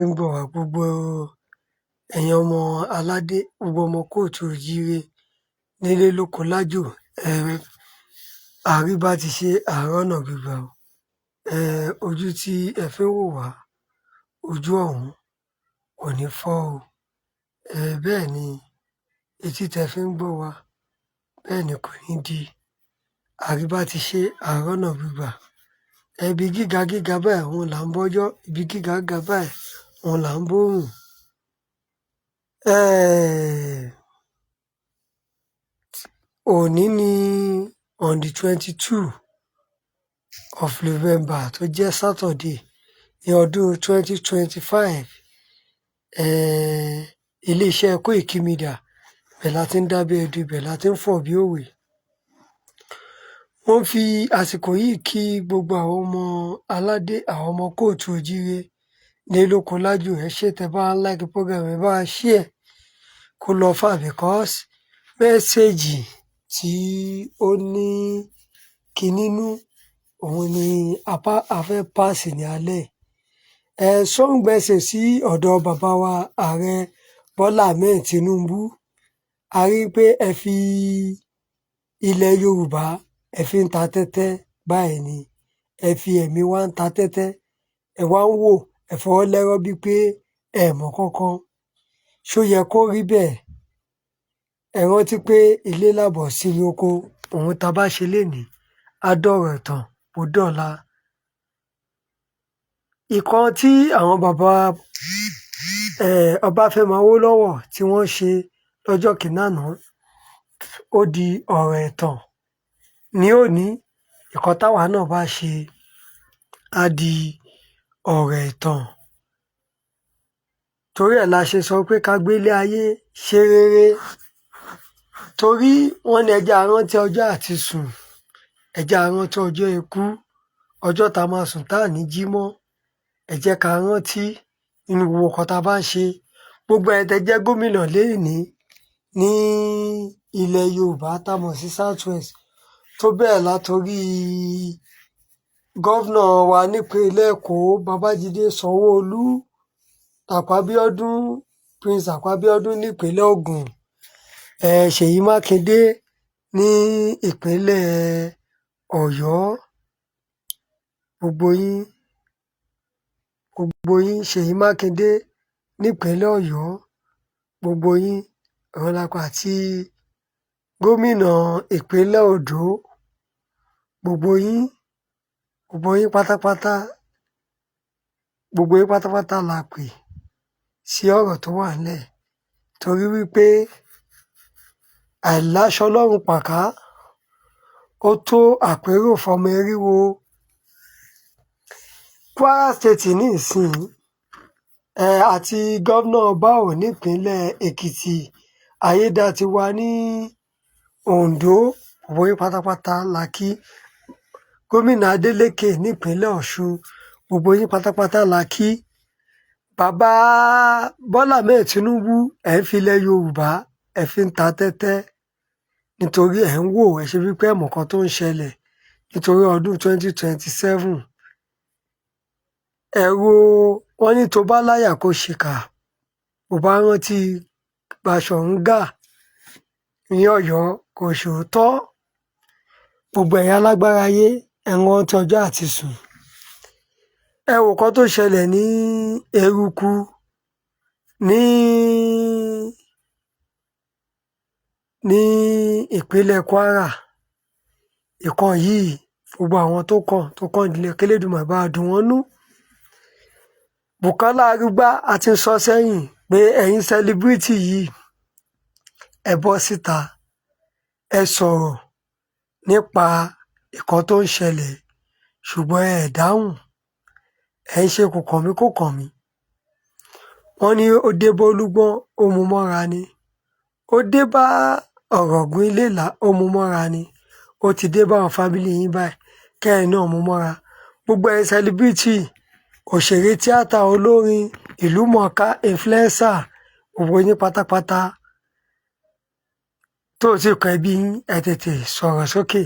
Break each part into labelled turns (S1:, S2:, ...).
S1: Ń gbọ́ wá, gbogbo ẹ̀yin ọmọ aládé, gbogbo ọmọ kóòtù òjíire, nílé lóko lájò. Àríbá ti ṣe àárọ̀nà gbígbà o. Ojú tí ẹ fi ń wò wá, ojú ọ̀hún kò ní fọ́ o. Bẹ́ẹ̀ ni etí tẹ fi ń gbọ́ wá, bẹ́ẹ̀ ni kò ní di. Àríbá ti ṣe àárọ̀nà gbígbà. Ibi gíga gíga báyìí òun là ń bọ́jọ́, ibi gíga gíga báyìí òun là ń bórùn. Òní ní on the 22 of November, tó jẹ́ Saturday, ní ọdún 2025. Iléeṣẹ́ Koiki Media, ibẹ̀ la ti ń dábẹ́ ẹdun, ibẹ̀ la ti ń fọ̀ bí òwe. Mo ń fi àsìkò yìí kí gbogbo àwọn ọmọ aládé, àwọn ọmọ kóòtù òjíire, ní lóko lájò. Ẹ ṣé tẹ́ bá ń like program, ẹ bá share kó lọ far, because message tí ó ní kinínú òun ni a fẹ́ pass ní alẹ́ yìí. Strong message sí ọ̀dọ̀ bàbá wa, Ààrẹ Bọ́lá Ahmed Tinubu. A rí i pé ẹ fi ilẹ̀ Yorùbá, ẹ fi ń ta tẹ́tẹ́ báyìí ni. Ẹ fi ẹ̀mí wa ń ta tẹ́tẹ́. Ẹ wá ń wò, ẹ fọwọ́ lẹ́rán bíi pé ẹ mọ̀ kankan. Ṣó yẹ kó rí bẹ́ẹ̀? Ẹ rántí pé ilé làbọ̀ sinmi oko. Ohun tá a bá ṣe lénìí á dọ̀rọ̀ ìtàn bó dọ̀la. Ìkan tí àwọn bàbá Ọbáfẹ́mi Awólọ́wọ̀ tí wọ́n ṣe lọ́jọ́ kìíní àná, ó di ọ̀rọ̀ ìtàn ní òní. Ìkan táwa náà bá ṣe á di ọ̀rọ̀ ìtàn. Torí ẹ̀ la ṣe sọ pé ká gbélé ayé ṣe rere, torí wọ́n ní ẹ jẹ́ á rántí ọjọ́ àti sùn, ẹ jẹ́ á rántí ọjọ́ ikú, ọjọ́ tá a máa sùn tá à ní jí mọ́. Ẹ jẹ́ ká rántí nínú gbogbo nǹkan tá a bá ń ṣe. Gbogbo ẹ̀yin tẹ́ jẹ́ gómìnà lénìí ní ilẹ̀ Yorùbá tá a mọ̀ sí South West, tó bẹ̀rẹ̀ látorí governor wa nípínlẹ̀ Èkó, Babájídé Sanwó-Olú, Dàpọ̀ Abíọ́dún, Prince Dàpọ̀ Abíọ́dún nípínlẹ̀ Ògùn, Ṣèyí Mákindé ní ìpínlẹ̀ Ọ̀yọ́, gbogbo yín, gbogbo yín, Ṣèyí Mákindé nípínlẹ̀ Ọ̀yọ́, gbogbo yín ìrànlápá, àti gómìnà ìpínlẹ̀ Oǹdó, gbogbo yín, gbogbo yín pátápátá, gbogbo yín pátápátá la pè sí ọ̀rọ̀ tó wà ńlẹ̀, torí wípé àìláṣọ lọ́rùn pàká, ó tó àpérò fọmọ eríwo. Kwara State nísìnyí àti governor BAO nípínlẹ̀ Èkìtì, Ayédàtiwá ní Oǹdó, gbogbo yín pátápátá la kí. Gómìnà Adeleke nípínlẹ̀ Ọ̀ṣun, gbogbo yín pátápátá la kí. Bàbá Bọ́lá Ahmed Tinubu, ẹ̀ ń filẹ̀ Yorùbá, ẹ̀ fi ń ta tẹ́tẹ́, nítorí ẹ̀ ń wò, ẹ ṣe bíi pé ẹ mọ̀ nǹkan tó ń ṣẹlẹ̀ nítorí ọdún 2027. Ẹ wo, wọ́n ní tó bá láyà kó ṣìkà, bó bá rántí Báṣọ̀run Gáà ní Ọ̀yọ́, kò ṣòótọ́. Gbogbo ẹ̀yin alágbára ayé, ẹ rántí ọjọ́ àti sùn. Ẹ wo nǹkan tó ṣẹlẹ̀ ní Eruku ní ìpínlẹ̀ Kwara. Ìkan yìí, gbogbo àwọn tó kàn ìdílé, k'Elédùmarè bá wa dùn wọ́n nú. Bùkọ́lá Arúgbá, a ti ń sọ sẹ́yìn pé ẹ̀yin celebrity yìí, ẹ bọ́ síta, ẹ sọ̀rọ̀ nípa nǹkan tó ń ṣẹlẹ̀, ṣùgbọ́n ẹ dáhùn, ẹ ń ṣe kò kàn mí, kò kàn mí. Wọ́n ní ó dé bá Olúgbọ́n, ó mú mọ́ra ni. Ó dé bá Ọ̀ràngún Iléèlá, ó mú mọ́ra ni. Ó ti dé bá àwọn family yín báyìí, kẹ́yin náà mú mọ́ra. Gbogbo ẹ̀yin celebrity, òṣèré tíátà, olórin, ìlúmọ̀ọ́ká, influencer, gbogbo yín pátápátá tó sì kan ẹbí yín, ẹ tètè sọ̀rọ̀ sókè.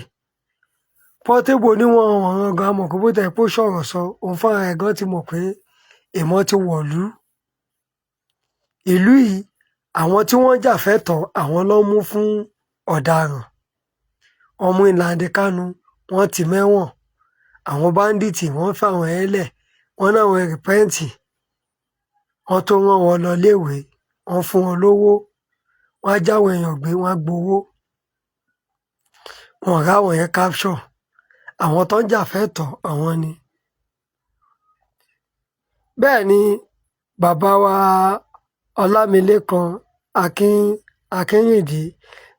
S1: Portable oníwọ̀n gan mọ̀ pé bó tẹ̀ pé ó sọ̀rọ̀ sọ, òun fúnra rẹ̀ gan ti mọ̀ pé ìmọ̀ ti wọ̀lú. Ìlú yìí, àwọn tí wọ́n ń jà fẹ́tọ̀ọ́, àwọn ló ń mú fún ọ̀daràn. Wọ́n mú Nnamdi Kanu, wọ́n tì mẹ́wọ̀n. Àwọn bandit, wọ́n fà wọ́n ẹ́ lẹ̀, wọ́n náwọn repent, wọ́n tó rán wọn lọ léèwé, wọ́n fún wọn lówó, wọ́n á jáwọn èèyàn gbé, wọ́n á gbowó. Wọn ò ráwọn yẹn capture. Àwọn tó ń jà fẹ́tọ̀ọ́, àwọn ni. Bẹ́ẹ̀ ni bàbá wa Ọlámilékan Akínrìndé.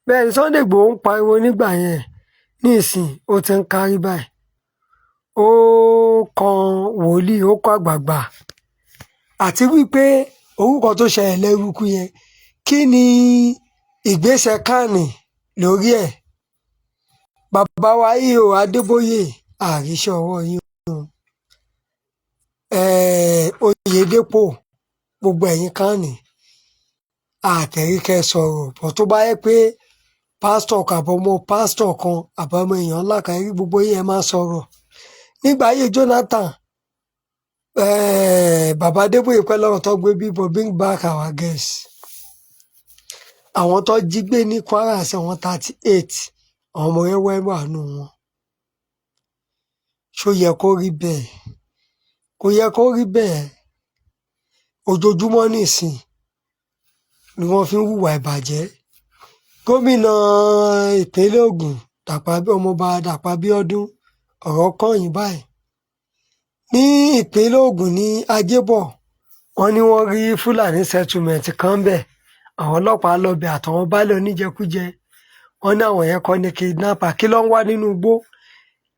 S1: Bẹ́ẹ̀ ni Sunday Igboho ń pariwo nígbà yẹn. Nísìn ó ti ń kárí báyìí. Ó kan wòlíì, ó kọ́ àgbààgbà. Àti wípé orúkọ tó ṣẹlẹ̀ lẹ́rúkú yẹn, kí ni ìgbésẹ̀ kánì lórí ẹ̀? Bàbá wa E.O. Adébóyè, àríṣẹ́ ọwọ́ yín o. Oyèdèpọ̀, gbogbo ẹ̀yin kánì, àtẹ̀ríkẹ́ sọ̀rọ̀ bọ̀. Tó bá yẹ pé pásítọ̀ kan àbọ̀mọ pásítọ̀ kan àbọ̀mọ èèyàn ńlá kan rí, gbogbo yín ẹ máa sọ̀rọ̀. Nígbà ayé Jonathan, bàbá Adébóyè pẹ́ lọ́rọ̀ tó gbé bíbọ̀, bring back our girls. Àwọn tó jí gbé ní Kwara sí àwọn 38, àwọn ọmọ wẹ́wẹ́ wà nù wọn. Ṣó yẹ kó rí bẹ́ẹ̀? Kò yẹ kó rí bẹ́ẹ̀. Ojoojúmọ́ nìsín ni wọ́n fi ń hùwà ìbàjẹ́. Gómìnà ìpínlẹ̀ Ògùn, Dàpọ̀, ọmọọba Dàpọ̀ Abíọ́dún, ọ̀rọ̀ kàn yín báyìí. Ní ìpínlẹ̀ Ògùn ní Ajébọ̀, wọ́n ní wọ́n rí Fúlàní settlement kan bẹ̀. Àwọn ọlọ́pàá lọ bẹ̀ àtàwọn baálé oníjẹkújẹ. Wọ́n ní àwọn yẹn kọ́ ní kidnapper. Kí ló ń wá nínú igbó?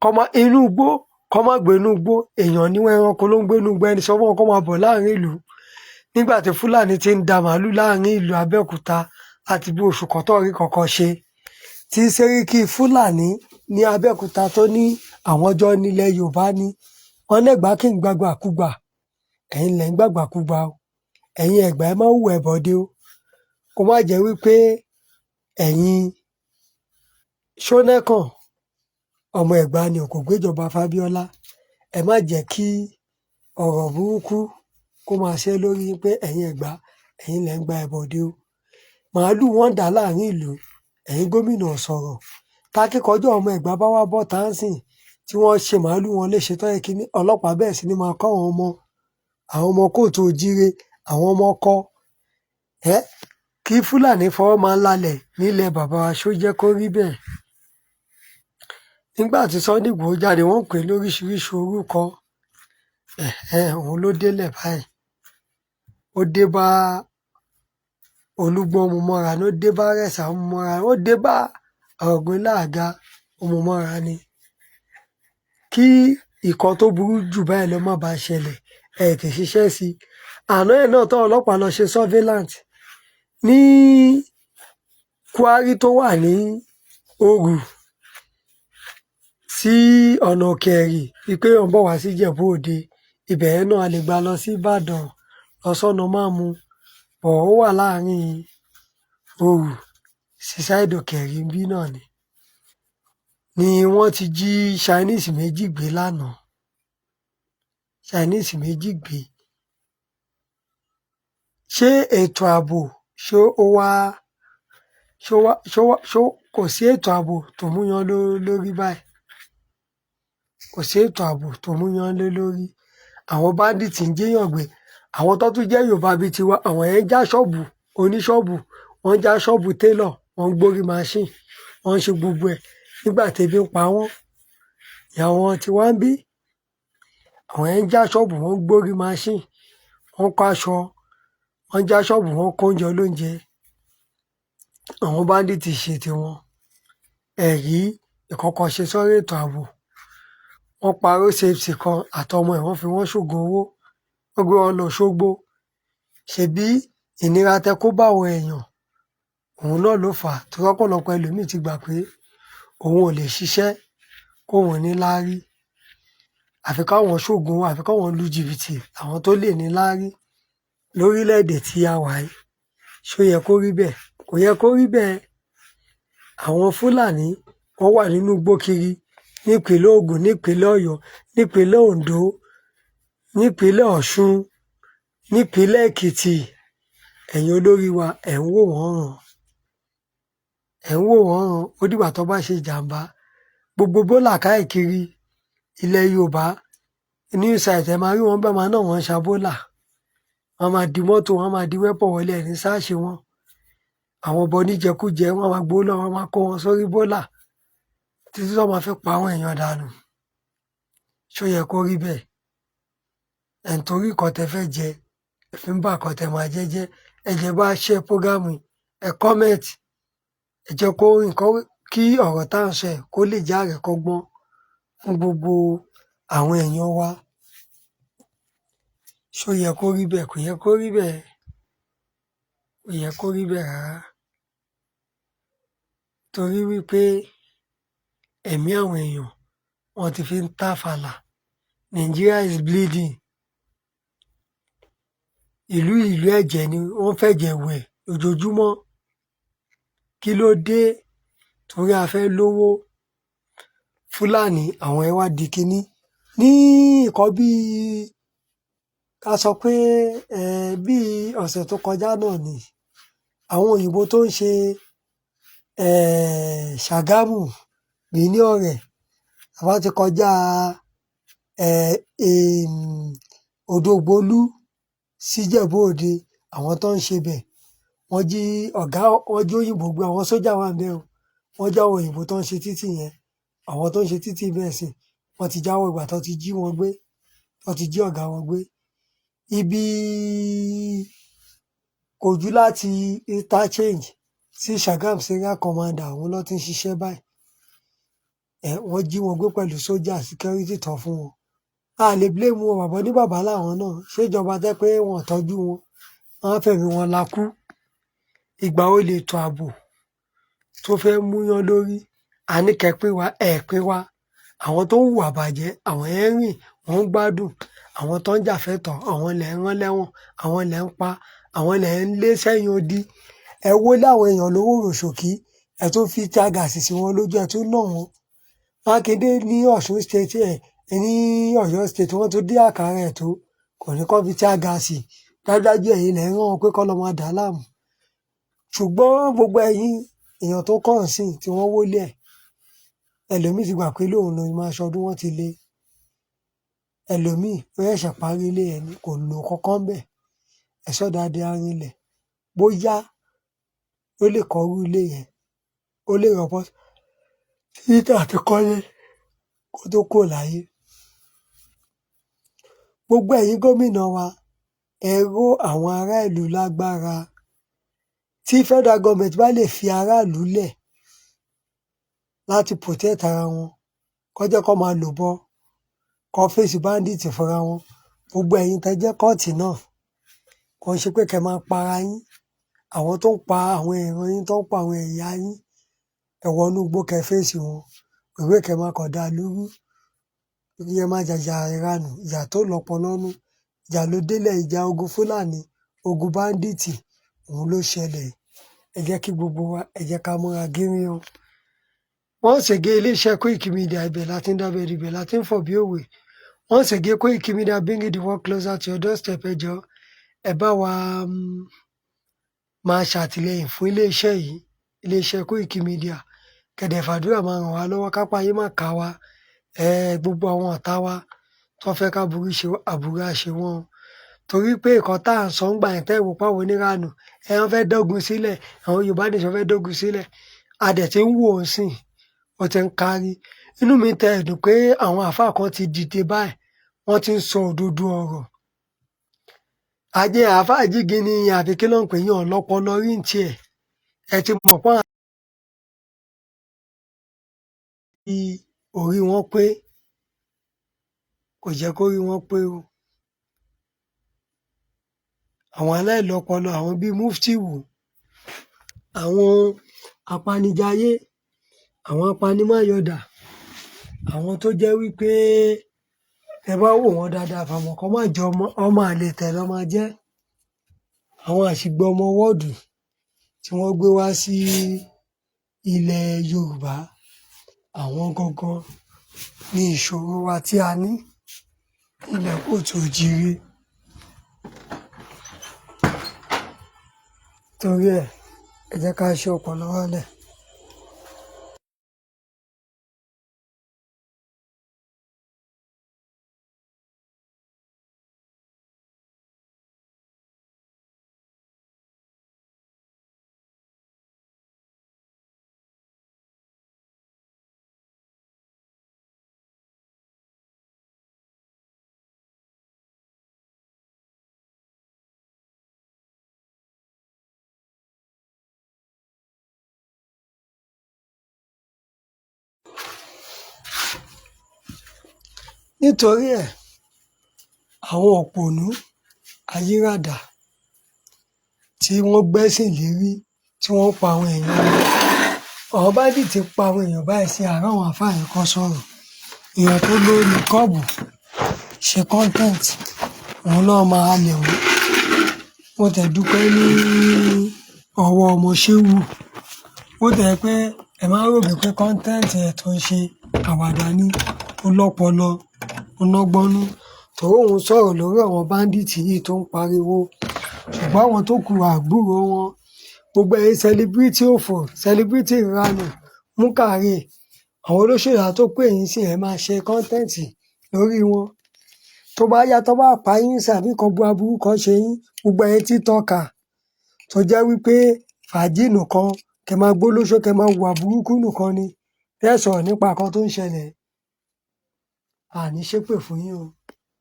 S1: Kọ́ inú igbó, kọ́ má gbé inú igbó. Èèyàn níwọ̀n, ẹranko ló ń gbé inú igbó. Ẹni sọ fún wọn kó máa bọ̀ láàrin ìlú. Nígbà tí Fúlàní ti ń da màálù láàrin ìlú Abẹ́òkúta láti bí oṣù kan tó rí kankan ṣe, tí sẹ́ríkì Fúlàní ní Abẹ́òkúta tó ní àwọn ọjọ́ nílẹ̀ Yorùbá ni wọ́n lẹ́gbàá kí n gbàgbàkúgbà. Ẹ̀yin lẹ̀ ń gbàgbàkúgbà o. Ẹ̀yin Ẹ̀gbá, ẹ má hùwà ẹ̀bọ̀dé o. Kó má jẹ́ wípé ẹ̀yin Ṣónẹ́kàn, ọmọ Ẹ̀gbá ni ò kò gbéjọba Fábíọ́lá. Ẹ má jẹ́ kí ọ̀rọ̀ burúkú kó máa ṣe lórí yín pé ẹ̀yin Ẹ̀gbá, ẹ̀yin lẹ̀ ń gba ẹ̀bọ̀dé o. Màálù wọ́n ń dà láàrin ìlú, ẹ̀yin gómìnà ò sọ̀rọ̀. Tákíkanjú ọmọ Ẹ̀gbá bá wá bọ́ táǹsìn tí wọ́n ṣe màálù wọn léṣe, tó yẹ kí ọlọ́pàá bẹ̀rẹ̀ sí ní máa kọ́ àwọn ọmọ kóòtù òjíire, àwọn ọmọ ọkọ ẹ́, kí Fúlàní fọwọ́ máa lálẹ̀ nílẹ̀ bàbá wa. Ṣó jẹ́ kó rí bẹ́ẹ̀? Nígbà tí Sunday Igboho jáde, wọ́n ń pè é lóríṣiríṣi orúkọ. Ẹ̀hẹ́n, òun ló délẹ̀ báyìí. Ó dé bá Olúgbọ́n mú mọ́ra ni, ó dé bá Rẹ̀sà mú mọ́ra, ó dé bá Ọ̀ràngún Láàga ó mú mọ́ra ni. Kí ìkan tó burú jù báyìí lọ má bàa ṣẹlẹ̀, ẹ tètè ṣiṣẹ́ sí i. Àná ẹ̀ náà tán, ọlọ́pàá lọ ṣe surveillance ní quarry tó wà ní Òru sí ọ̀nà Òkè-Ẹ̀rì, wípé ó ń bọ̀ wá sí Ìjẹ̀bú Òde. Ibẹ̀ yẹn náà a lè gbà lọ sí Ìbàdàn, lọ sọ́nà Mámú bọ̀. Ó wà láàrin Òru sí side Òkè-Ẹ̀rí ńbí náà ni wọ́n ti jí Chinese méjì gbé lánàá. Chinese méjì gbé. Ṣé ètò ààbò ṣé ó wá ṣó wá ṣó wá ṣó kò sí ètò ààbò tó múyán lórí báyìí? Kò sí ètò ààbò tó múyán lé lórí. Àwọn bandits ń jéèyàn gbé. Àwọn tó tún jẹ́ Yorùbá bíi tiwa, àwọn yẹn ń já ṣọ́ọ̀bù oníṣọ́ọ̀bù, wọ́n ń já ṣọ́ọ̀bù tailor, wọ́n ń gbórí machine, wọ́n ń ṣe gbogbo ẹ̀ nígbà tébi ń pa wọ́n. Àwọn tiwa ń bí, àwọn yẹn ń já ṣọ́ọ̀bù, wọ́n ń gbórí machine, wọ́n ń kó aṣọ, wọ́n ń já ṣọ́ọ̀bù, wọ́n ń kó oúnjẹ olóúnjẹ. Àwọn bandits ṣe tiwọn. Ẹ rí ìkọ̀kọ̀ ṣe sọ́rọ̀ ètò ààbò. Wọ́n pa road safety kan àtọmọ ẹ̀, wọ́n fi wọ́n ṣoògùn owó, wọ́n gbé wọn lọ Òṣogbo. Ṣebí ìnira tẹ kó bá àwọn èèyàn, òun náà ló fà á torí ọ̀pọ̀lọpọ̀ ẹlòmíì ti gbà pé òun ò lè ṣiṣẹ́ kóun ní láárí, àfi káwọn ṣoògùn owó, àfi káwọn lu jìbìtì àwọn tó lè ní láárí lórílẹ̀-èdè tí a wà yìí. Ṣó yẹ kó rí bẹ́ẹ̀? Kò yẹ kó rí bẹ́ẹ̀. Àwọn Fúlàní, wọ́n wà nínú igbó kiri nípínlẹ̀ Ògùn, nípínlẹ̀ Ọ̀yọ́, nípínlẹ̀ Oǹdó, nípínlẹ̀ Ọ̀ṣun, nípínlẹ̀ Èkìtì. Ẹ̀yin olórí wa, ẹ̀ ń wò wọ́n ràn, ẹ̀ ń wò wọ́n ràn. Ó dìgbà tó bá ṣe jàǹbá gbogbo bólà káàkiri ilẹ̀ Yorùbá new site, ẹ máa rí wọn bẹ́ẹ̀, máa náà wọ́n ń ṣa bólà, wọ́n máa di mọ́tò, wọ́n máa di weapon wọlé, ẹ̀ ní sáàṣì wọn. Àwọn ọbọ oníjẹkújẹ, wọ́n máa gbowó lọ́wọ́, wọ́n máa kó wọn sórí bólà títí tó máa fi pa àwọn èèyàn dànù. Ṣó yẹ kó rí bẹ́ẹ̀? Ẹ̀ ń torí nǹkan tẹ́ fẹ́ jẹ, ẹ fi ń bà nǹkan tẹ́ máa jẹ jẹ́. Ẹ jẹ́ bá share program yìí, ẹ comment, ẹ jẹ́ kó nǹkan kí ọ̀rọ̀ tá à ń sọ yìí kó lè jẹ́ àríkọ́gbọ́n fún gbogbo àwọn èèyàn wa. Ṣó yẹ kó rí bẹ́ẹ̀? Kò yẹ kó rí bẹ́ẹ̀, kò yẹ kó rí bẹ́ẹ̀ rárá, torí wípé ẹ̀mí àwọn èèyàn, wọ́n ti fi ń tàfàlà. Nigeria is bleeding. Ìlú ìlú ẹ̀jẹ̀ ni wọ́n fẹ̀jẹ̀ wẹ̀ lójoojúmọ́. Kí ló dé? Torí a fẹ́ lówó. Fúlàní àwọn ẹ wá di kínní ní nǹkan bíi ká sọ pé bíi ọ̀sẹ̀ tó kọjá náà ni àwọn òyìnbó tó ń ṣe Ṣàgámù, Benin, Ọ̀rẹ́, àwọn ti kọjá Odògbolú síjẹ̀bú Òde, àwọn tó ń ṣe bẹ̀, wọ́n jí ọ̀gá, wọ́n jí òyìnbó gbé. Àwọn sójà wà ńbẹ̀ o. Wọ́n jí àwọn òyìnbó tó ń ṣe títì yẹn, àwọn tó ń ṣe títì bẹ́ẹ̀ sì wọ́n ti jáwọ́ ìgbà tó ti jí wọn gbé, tó ti jí ọ̀gá wọn gbé. Ibi kò jù láti interchange sí Ṣàgámù area commander, òun ló ti ń ṣiṣẹ́ báyìí. Wọ́n jí wọn gbé pẹ̀lú sójà security tán fún wọn. A lè blame wọn, bàbá ní bàbá làwọn náà ṣèjọba tẹ́ pé wọn ò tọ́jú wọn, wọ́n á fẹ̀mí wọn lakú. Ìgbà wo lètò ààbò tó fẹ́ múyán lórí? A ní kẹ́ pín wa, ẹ̀ pín wa. Àwọn tó ń hùwà bàjẹ́, àwọn yẹn ń rìn, wọ́n ń gbádùn. Àwọn tó ń jà fẹ́tọ̀ọ́, àwọn lẹ̀ ń rán lẹ́wọ̀n, àwọn lẹ̀ ń pa, àwọn lẹ̀ ń lé sẹ́yìn odi. Ẹ wọlé àwọn èèyàn lówó ròṣòkí, ẹ tún fi tear gas sí wọn lójú, ẹ tún nà wọ́n. Mákindé ní Ọ̀ṣun State, ẹ̀ ní Ọ̀yọ́ State, wọ́n tún dín àkàrà ẹ̀ tó kò ní kó fi tear gas. Dájúdájú, ẹ̀yin lẹ̀ ń rán wọn pé kó lọ máa dà á láàmú. Ṣùgbọ́n gbogbo ẹ̀yin èèyàn tó kàn sí tí wọ́n wọlé ẹ̀, ẹlòmíì ti gbà pé lóun ló máa ṣọdún, wọ́n ti lé ẹlòmíì, ó ṣẹ̀ṣẹ̀ parí ilé ẹ̀ ní kò lò kankan bẹ́ẹ̀. Ẹ̀ sọ́dà di arinlẹ̀, bóyá ó lè kọ́rú ilé yẹn, ó lè rọ́pò títí àti kọ́lé kó tó kúrò láyé. Gbogbo ẹ̀yin gómìnà wa, ẹ ró àwọn ará ìlú lágbára. Tí federal government bá lè fi aráàlú lẹ̀ láti protect ara wọn, kó jẹ́ kó máa lò bọ́, kó face bandit fúnra wọn. Gbogbo ẹ̀yin tẹ́ jẹ́ cult náà, kò ń ṣe pé kẹ́ máa para yín. Àwọn tó ń pa àwọn èèyàn yín, tó ń pa àwọn ẹ̀yà yín, ẹ wọnú igbó kẹ́ face wọn. Ìwé kẹ́ máa kàn dá lúrú, kí ẹ má jàjà ìranù, ìjà tó lọ́pọlọ nú, ìjà ló délẹ̀, ìjà ogun Fúlàní, ogun bandit, òun ló ṣẹlẹ̀. Ẹ jẹ́ kí gbogbo wa, ẹ jẹ́ ká múra gírí o. Once again, iléeṣẹ́ Koiki Media, ibẹ̀ la ti ń dábẹ́, ibẹ̀ la ti ń fọ̀ bí òwe. Once again, Koiki Media, bringing the world closer to your doorstep. Ẹ jọ̀ọ́, ẹ bá wa máa ṣàtìlẹ́yìn fún iléeṣẹ́ yìí, iléeṣẹ́ Koiki Media. Kẹ̀dẹ̀ fàdúrà máa ràn wá lọ́wọ́ kápá yín má ká wa. Gbogbo àwọn ọ̀tá wa tó fẹ́ ká burú ṣe, àbúrú á ṣe wọ́n o. Torí pé nǹkan tá à ń sọ ńgbà yẹn, tẹ́ ẹ wò pé àwọn oníranù ẹ, wọ́n fẹ́ dógun sílẹ̀, àwọn Yorùbá nation fẹ́ dógun sílẹ̀. A dẹ̀ ti ń wò ó sìn, ó ti ń kárí. Inú mi tẹ ẹ̀dùn pé àwọn àáfàá kan ti dìde báyìí, wọ́n ti ń sọ òdodo ọ̀rọ̀. Ajé àáfàá jígini àbí kí ló ń pè yín, ọ̀lọ́pọlọ rí ń tiẹ̀. Ẹ ti mọ̀ pé orí wọn pé, kò jẹ́ kó rí wọn pé o. Àwọn aláìlọ́pọlọ, àwọn bíi Muftiwu, àwọn apanijayé, àwọn apanimáyọ̀dà, àwọn tó jẹ́ wípé tẹ bá wò wọ́n dáadáa, àfàìmọ̀ kó má jẹ́ ọmọ àlè tẹ̀ lọ́ máa jẹ́. Àwọn àṣìgbọ́ ọmọ wọ́ọ̀dù tí wọ́n gbé wá sí ilẹ̀ Yorùbá, àwọn gangan ní ìṣòro wa tí a ní nílẹ̀ kóòtù òjíire. Torí ẹ̀, ẹ jẹ́ ká ṣe ọpọlọ wálẹ̀. Nítorí ẹ̀, àwọn òpònú ayírádà tí wọ́n gbẹ́sìn lérí, tí wọ́n pa àwọn èèyàn wọn. Àwọn bandit ti pa àwọn èèyàn báyìí sí àárọ̀, àwọn àfáà yẹn kan sọ̀rọ̀. Èèyàn tó ló nìkọ́ọ̀bù ṣe content, òun náà máa halẹ̀ mọ́. Mo tẹ̀ dúpẹ́ ní ọwọ́ ọmọ Ṣéwù. Ó tẹ̀ pé ẹ máa rò wípé content ẹ̀ tó ń ṣe àwàdà ni, ó lọ́pọlọ, ó lọ́gbọ́nú. Torí òun sọ̀rọ̀ lórí àwọn bandit yìí tó ń pariwo. Ṣùgbọ́n àwọn tó kù àgbúrò wọn. Gbogbo ẹ̀yin celebrity òfò, celebrity ìranù, múkàrè, àwọn olóṣèlú tó pè yín sí ẹ máa ṣe content lórí wọn. Tó bá yá, tó bá pa yín sí àbí kan bu aburú kan ṣe yín, gbogbo ẹ̀yin TikToker tó jẹ́ wípé fàájì nìkan, kẹ máa gbólóṣó, kẹ máa hùwà burúkú nìkan ni. Tẹ́ sọ̀rọ̀ nípa nǹkan tó ń ṣẹlẹ̀. Àní ṣépè fún yín o,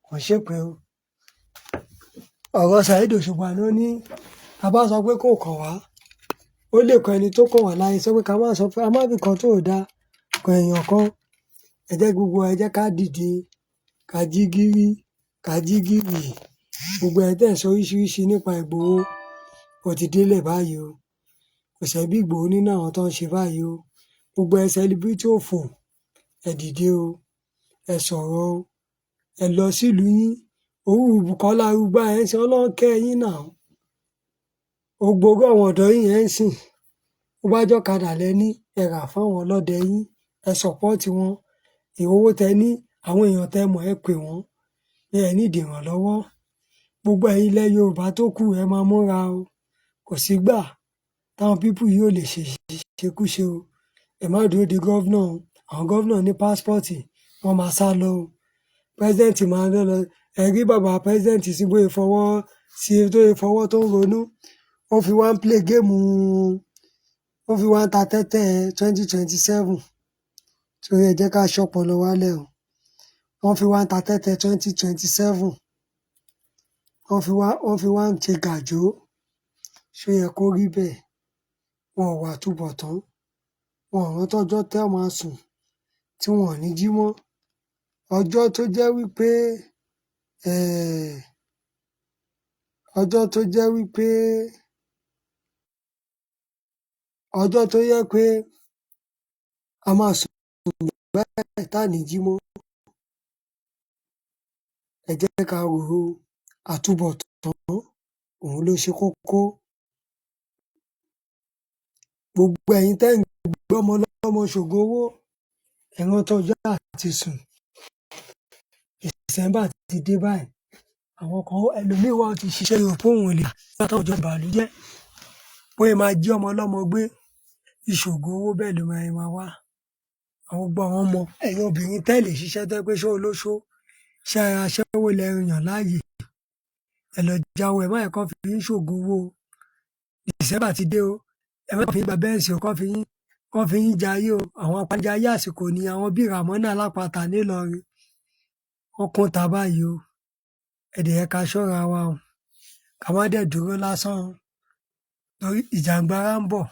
S1: kò ṣépè o. Ọ̀rọ̀ Saheed Òṣùpá ló ní a bá sọ pé kò kàn wá, ó lè kan ẹni tó kàn wá láyé sọ pé ká má sọ pé a má fi kan tó dáa kan èèyàn kan. Ẹ jẹ́ gbogbo ẹ jẹ́ ká dìde, ká jí gírí, ká jí gìrì. Gbogbo ẹ̀ tẹ̀ ń sọ oríṣiríṣi nípa Ìgbòho, ó ti délẹ̀ báyìí o. Kò sẹ́bí Ìgbòho nínú àwọn tó ń ṣe báyìí o. Gbogbo ẹ celebrity òfò, ẹ dìde o, ẹ sọ̀rọ̀ o, ẹ lọ sílùú yín. Owó Bùkọ́lá Arúgbá ẹ̀ ń sìn, Ọlọ́run kẹ́ yín náà. Gbogbo àwọn ọ̀dọ́ yín ẹ̀ ń sìn. Bó bá jọ́kadà lẹ ní, ẹ rà fún àwọn ọlọ́dẹ yín, ẹ support wọn. Owó tẹ ní, àwọn èèyàn tẹ mọ̀ ẹ pè wọ́n. Pé ẹ need ìrànlọ́wọ́. Gbogbo ẹ̀yin ilẹ̀ Yorùbá tó kù ẹ máa múra o. Kò sígbà táwọn people yìí ò lè ṣe ìṣekúṣe o. Ẹ má dúró de governor o. Àwọn governor ní passport, wọ́n máa sá lọ o. President máa lọ lọ. Ẹ rí bàbá president sí bóyá fọwọ́ sí tó yẹ fọwọ́ tó ń ronú. Ó fi wá ń play game, ó fi wá ń ta tẹ́tẹ́ 2027. Torí ẹ jẹ́ ká ṣọ́pọlọ wálẹ̀ o. Wọ́n fi wá ń ta tẹ́tẹ́ 2027. Wọ́n fi wá ń ṣe gàjó. Ṣé ó yẹ kó rí bẹ́ẹ̀? Wọn ò wà túbọ̀tán. Wọn ò rántí ọjọ́ tẹ́ máa sùn tí wọn ò ní jí mọ́. Ọjọ́ tó jẹ́ wípé, ọjọ́ tó jẹ́ wípé, ọjọ́ tó yẹ pé a máa sùn báyìí tá ní jí mọ́. Ẹ jẹ́ ká rò ó, àtúbọ̀tán òun ló ṣe kókó. Gbogbo ẹ̀yin tẹ́ ń gbọ́mọ lọ́mọ ṣògo owó, ẹ rántí ọjọ́ àti sùn. December ti dé báyìí. Àwọn kan ẹlòmíì wà ó ti ṣiṣẹ́ rò pé òun ò lè nígbà táwọn ọjọ́ ìbànújẹ́. Bóyá máa jí ọmọ ọlọ́mọ gbé, ìṣògo owó bẹ́ẹ̀ ló máa máa wá. Àwọn gbogbo àwọn ọmọ ẹ̀yin obìnrin tẹ́ lè ṣiṣẹ́ tó jẹ́ pé ṣó olóṣó, ṣé aṣẹ́wó lẹ yàn láàyè. Ẹ lọ jáwọ́, ẹ má jẹ́ kán fi yín ṣògo owó o. December ti dé o. Ẹ má fi yín gba Benz o, kán fi yín jayé o. Àwọn apanijayé àsìkò ni àwọn bíi Ràmọ́nà Alápatà nílọrin. Wọ́n kún ta báyìí o. Ẹ dẹ̀ yẹ ká ṣọ́ra wa o. Ká má dẹ̀ dúró lásán o. Torí ìjàngbara ń bọ̀,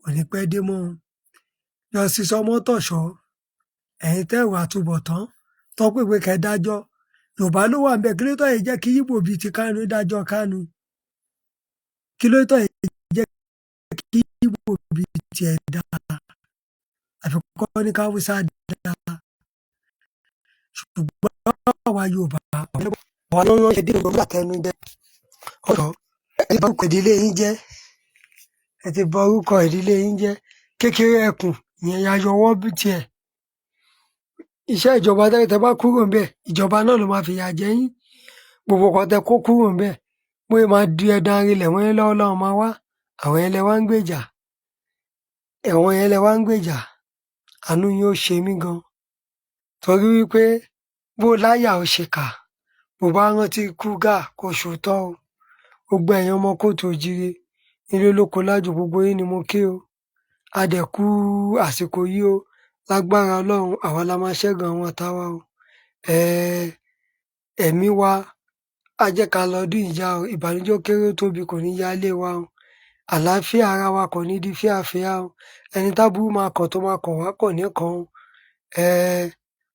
S1: kò ní pẹ́ dé mọ́ o. Justice Ọmọ́tọ̀ṣọ́, ẹ̀yin tẹ́ wà túbọ̀tán, tó pè pé kẹ́ dájọ́. Yorùbá ló wà ńbẹ̀. Kí ló tó yẹ jẹ́ kí Íbò bíi ti Kánú dájọ́ Kánú? Kí ló tó yẹ jẹ́ kí Íbò bíi tiẹ̀ dá? Àfi kọ́ ní káwúsá dá. Ṣùgbọ́n àwa Yorùbá, àwa ló ń ránṣẹ́ dé ìgbà àtẹnujẹ. Ọ̀dọ́, ẹ ti bà orúkọ ìdílé yín jẹ́. Ẹ ti bà orúkọ ìdílé yín jẹ́. Kékeré ẹkùn ìyẹn ya yọwọ́ bí tiẹ̀. Iṣẹ́ ìjọba tẹ́ bá kúrò ńbẹ̀, ìjọba náà ló máa fìyà jẹ yín. Gbogbo nǹkan tẹ́ kó kúrò ńbẹ̀, Bóyá máa di ẹdan arinlẹ̀ mọ́ yín lọ́wọ́ lọ́wọ́ máa wá. Àwọn yẹn lẹ wá ń gbèjà, àwọn yẹn lẹ wá ń gbèjà. Àánú yín ó ṣe mí gan, torí wípé bó láyà ó ṣèkà, bó bá rántí ikú Gáà kó ṣòótọ́ o. Gbogbo ẹ̀yin ọmọ kóòtù òjíire nílé lóko lájò, gbogbo yín ni mo kí o. A dẹ̀ kú àsìkò yìí o. Lágbára Ọlọ́run, àwa la máa ṣẹ́gun àwọn ọ̀tá wa o. Ẹ̀mí wa á jẹ́ ká lọ́dún ìjà o. Ìbànújẹ́ ó kéré ó tóbi kò ní yálé wa o. Àlàáfíà ara wa kò ní di fíafíà o. Ẹni táburú máa kàn tó máa kàn wá kò ní kàn o.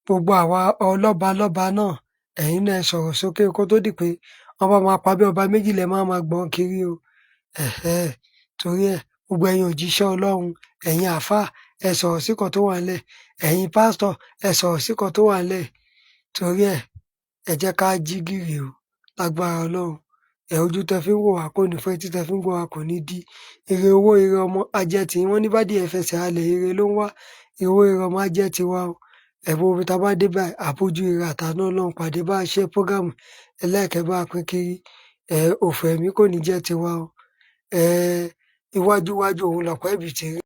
S1: Gbogbo àwa ọlọ́ba lọ́ba náà, ẹ̀yin náà ẹ sọ̀rọ̀ sókè kó tó di pé wọ́n bá máa pa bí ọba méjì lẹ máa máa gbọ́n kiri o. Ẹ̀hẹ́n, torí ẹ̀, gbogbo ẹ̀yin òjíṣẹ́ Ọlọ́run, ẹ̀yin àáfàá, ẹ sọ̀rọ̀ sí kan tó wà ńlẹ̀. Ẹ̀yin pásítọ̀, ẹ sọ̀rọ̀ sí kan tó wà ńlẹ̀. Torí ẹ̀, ẹ jẹ́ ká jí gìrì o. Lágbára Ọlọ́run, ẹ ojú tẹ fi ń wò wá kò ní fọ́, etí tẹ fi ń gbọ́ wá kò ní di. Ire owó, ire ọmọ á jẹ́ tiyín. Wọ́n ní bádìẹ fẹsẹ̀ halẹ̀, ire ló ń wá. Owó, ire ọmọ á jẹ́ tiwa o. Ẹ̀bùn omi tá a bá dé báyìí, àbójú ire àtàánú Ọlọ́run pàdé. Bá a ṣe prógámù, ẹ like, ẹ bá a pín kiri. Òfò ẹ̀mí kò ní jẹ́ tiwa o. Iwájú iwájú òun lọ̀pá ẹ̀bìtì.